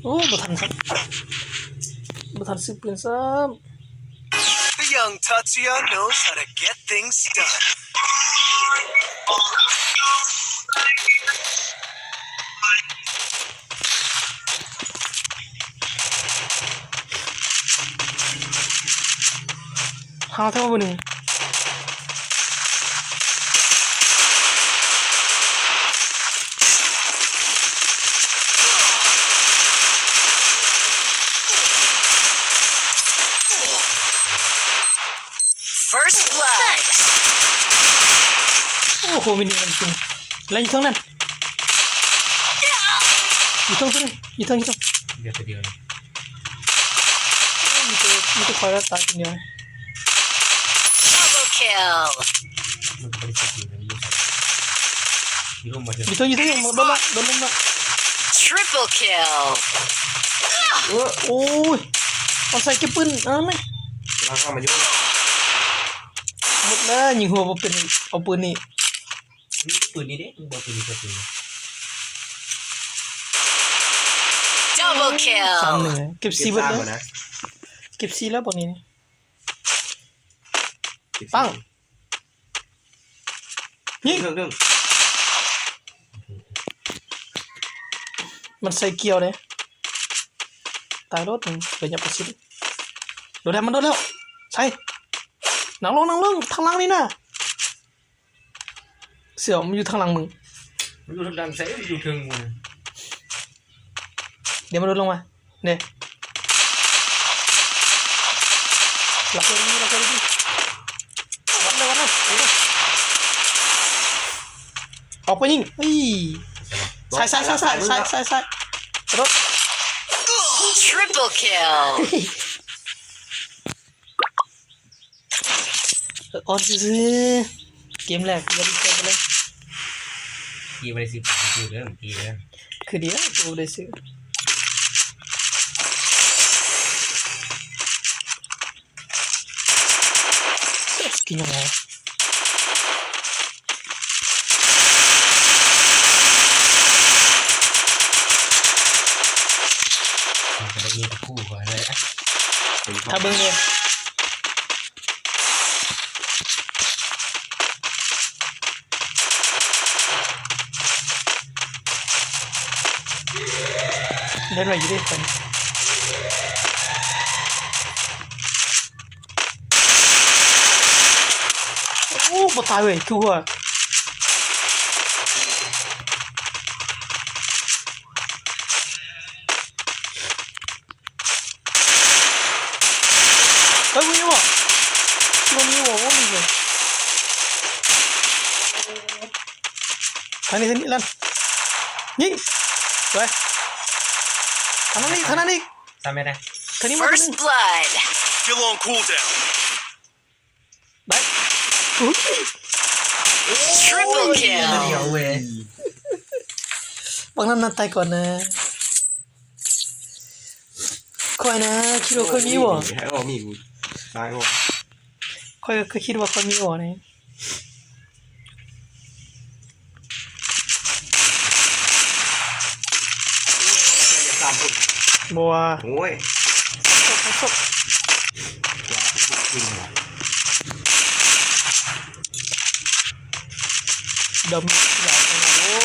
ໂອ້ ບໍ່ທັນ ບໍ່ທັນຊື້ປືນຊ້ຳ. The young Tatsuya knows how to get things done. ຫາເທົ່າບໍ່ນີ້. First blood. ໂອ້ໂຫ ມິນິມັນກິນ ແລ້ວຢູ່ເທິງນັ້ນ ຢູ່ເທິງ ຢູ່ເທິງ ຢູ່ເທິງ ເຫຼືອຕົວດຽວ ມີແຕ່ ມີແຕ່ຂ້ອຍລະຕາຍຄົນດຽວ. Double kill. ມັນກໍບໍ່ໄດ້ຊິກິນນະ ຢູ່ໃສ ຢູ່ລົມບໍ່ເຖິງ ຢູ່ເທິງ ຢູ່ເທິງ ໂດນລະ ໂດນລະ. Triple kill. ເອີ ໂອ້ຍ ເອົາໃສ່ເກັບປືນ ເອົາແມ່ ກຳລັງຫາມາຢູ່ ໝົດແລ້ວ ຍິງຫົວບໍ່ເປັນ ເອົາປືນນີ້. ມີແຕ່ປືນນີ້ເດ້ ບໍ່ປືນນີ້ ແຕ່ປືນນີ້. Double kill. ສາມໜຶ່ງ ເກັບສີ່ເບິດເລີຍ ເກັບສາມແລ້ວນະ ເກັບສີ່ແລ້ວບັກນີ້. ເກັບສີ່ ປັງ ຍິງ ເທິງໆ ມັນໃສ່ກ່ຽວເດ້ ຕາຍໂລດ ໄປຫຍັບປະຊິດ ໂດດແລ້ວ ມັນໂດດແລ້ວ ໃສ່ ນັ່ງລົງ ນັ່ງລົງ ທາງຫຼັງນີ້ນະ. ເສືອ ມັນຢູ່ທາງຫຼັງມຶງ ມັນຢູ່ທາງຫຼັງໃສ ມັນຢູ່ເທິງໝູ່ນະ. ດຽວມັນໂດດລົງມາເດ້ ລັກເລີຍ ລັກເລີຍ ວັດເລີຍ ວັດເລີຍ ອອກໄປຍິງ ເອີຍ ສາຍ ສາຍ ສາຍ ກະໂດດ Triple kill. ອ່ອນຊື່ໆ ເກມແລກ ຢ່າໄດ້ເກັບໄປເລີຍ ກີ້ບໍ່ໄດ້ຊື້ ຊື້ເດີ ກີ້ເດີ ຄືດຽວ ກູບໍ່ໄດ້ຊື້ ກິນຫຍັງວະ ມັນກໍໄດ້ຍິງກັບຄູ່ຂ້ອຍເລີຍ ຖ້າເບິ່ງເດ້. ເດີນໄວຢູ່ເດ້ ໂອ້ ບໍ່ຕາຍເວີຍ ຄືວ່າ ເຮີ້ຍ ມີບໍ່ ມີບໍ່ ໂອ້ຍ ທາງນີ້ ທາງນີ້ ລັນ ຍິງ ສວຍ ທາງນັ້ນອີກ ທາງນັ້ນອີກ ສາມແມັດນະ ທາງນີ້ມາ First blood. Kill on cooldown. ໄດ້ Triple kill. ເອົາເວີຍ ບັກນັ້ນນະຕາຍກ່ອນນະ ຂ້ອຍນະ ຄິດວ່າຂ້ອຍມີບໍ່ ໃຫ້ອອກມີດ ຕາຍບໍ່ ຂ້ອຍກໍຄິດວ່າຂ້ອຍມີບໍ່ນີ້. ບໍ່ວ່າ ໂອ້ຍ ສົບ ສົບ ດຳ ໂອ້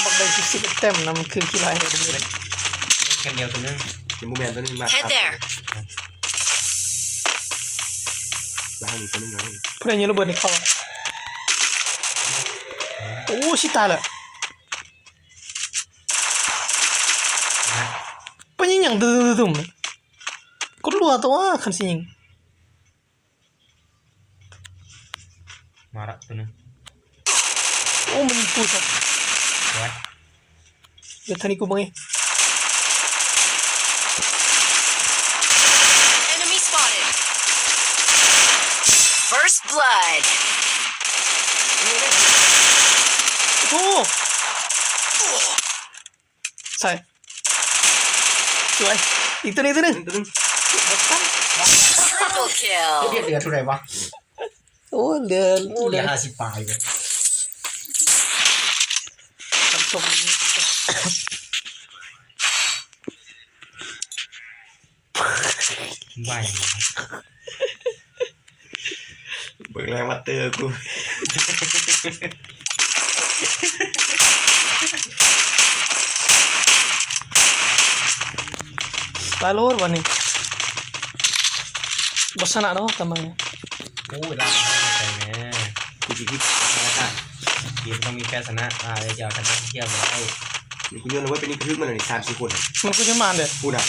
ບັກໄດ້ສິບເອັດແຕ້ມນຳ ຄືຂີ້ຮ້າຍແທ້ເດ້ ຄັນດຽວຕົວໜຶ່ງ ຍັງບໍ່ແມ່ນຕົວໜຶ່ງມາ Head there. ລ້າງນີ້ຕົວໜຶ່ງເລີຍ ຜູ້ໃດຍິງລະເບີດໃຫ້ເຂົາ ໂອ້ ຊິຕາຍລະ ໄປຍິງຫຍັງ ຕຶ້ມໆ ກົດລັວຕົວ ຄັນຊິຍິງ ມາລະຕົວໜຶ່ງ ໂອ້ ມັນຍິງກູຊະ ສວຍ ດຽວທາງນີ້ກູເບິ່ງເອງ Enemy spotted. First blood. ໂອ້ ໃສ່ ສວຍ ອີກຕົວໜຶ່ງ ອີກຕົວໜຶ່ງ Triple kill. ເຫຼືອເທົ່າໃດວະ ໂອ້ ເຫຼືອ ໂອ້ ເຫຼືອ ເຫຼືອຫ້າສິບປາຍເວີຍ ຄັນສົມ ນີ້ ເ ໄວ ເບິ່ງແລ້ວມາເຕີກູ ຕາຍໂລດວັນນີ້ ບໍ່ຊະນະດອກຕາມານີ້. ໂອ້ຍ ລາວໃສ່ແນ່ ກູຊິພິດ ເກມຕ້ອງມີແພ້ຊະນະ ລາວຈະເອົາຊະນະເທື່ອບໍ່ໄດ້. ນີ້ກູໂຍນເອົາໄວ້ເປັນນີ້ກະຖືກມັນແລ້ວນີ້ ສາມສີ່ຄົນ ມັນຄືຈະມາເດ້ ພຸ້ນນະ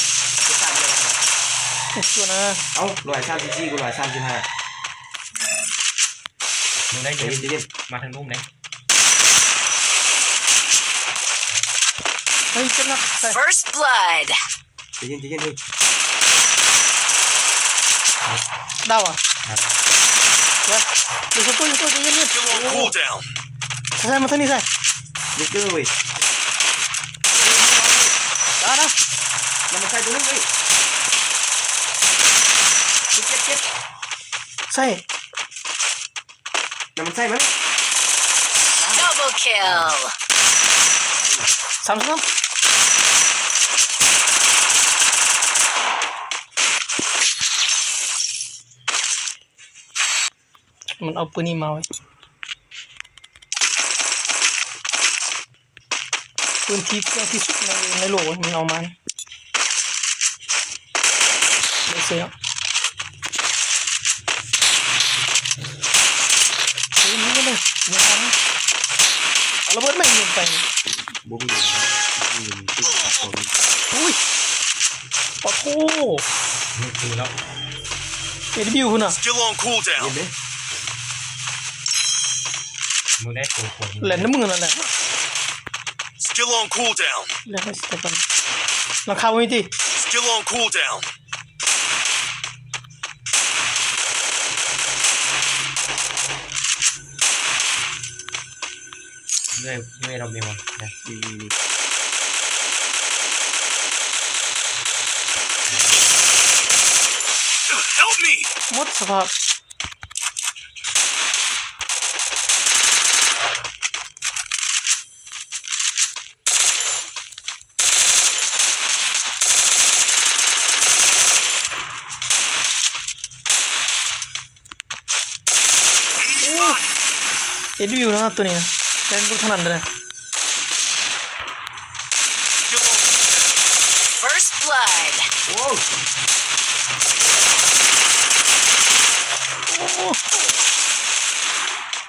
ຕົວນະ ເອົ້າ ຮ້ອຍສາມສິບສີ່ ກູຮ້ອຍສາມສິບຫ້າ ເບິ່ງໄດ້ ໃຈເຢັນ ໃຈເຢັນ ມາທາງລຸ່ມເດ້ ເຮີ້ຍ ເຈັບໜັກ First blood. ໃຈເຢັນ ໃຈເຢັນ ເຮີ້ຍ ດາວອະ ເຮີ້ຍ ດຽວ ເຂົ້າ ໃຈເຢັນ ໃຈເຢັນ Skill on cooldown. ໃສ່ ໃສ່ ມາທາງນີ້ໃສ່ ເວກເຕີເວີຍ ດາວ ດາວ ນຳມາໃສ່ຕົວໜຶ່ງເວີຍ ເຈັບ ເຈັບ ເຈັບ ໃສ່ ນຳມັນໃສ່ມັນ Double kill. ສາມ ສາມ ມັນເອົາປືນນີ້ມາເວີຍ. ປືນທີ່ເປັນທີ່ສຸດໃນ ໃນໂລກມັນເອົາມານີ້ ໄດ້ເສຍ ເອີ ນີ້ເລີຍ ເອົາລະເບີດແມ່ງຍິງໄປ ບໍ່ມີ ບໍ່ມີ ບໍ່ມີ ອຸ້ຍ ປະໂທ ນີ້ຄືແລ້ວ ເອດັບເບິນຢູພຸ້ນນະ Skill on cooldown. ເຫັນເດ້ ມຶງໄດ້ໂຕຄົນ ແລ່ນນຳມຶງນັ້ນແຫຼະ Skill on cooldown. ແລ່ນໄປສະເຕັບກ່ອນ ຫຼັງຄາບໍ່ມີຕິ Skill on cooldown. ເມື່ອຍ ເມື່ອຍ ເຮົາມີບໍ່ ນະ ມີ ມີ ມີ Help me. ໝົດສະພາບ. ໂອ້ ເອັດວິວນະ ຕົວນີ້ນະ ແມ່ນບໍ່ຖະໜັດເລີຍນະ. First blood. ໂອ້ ໂອ້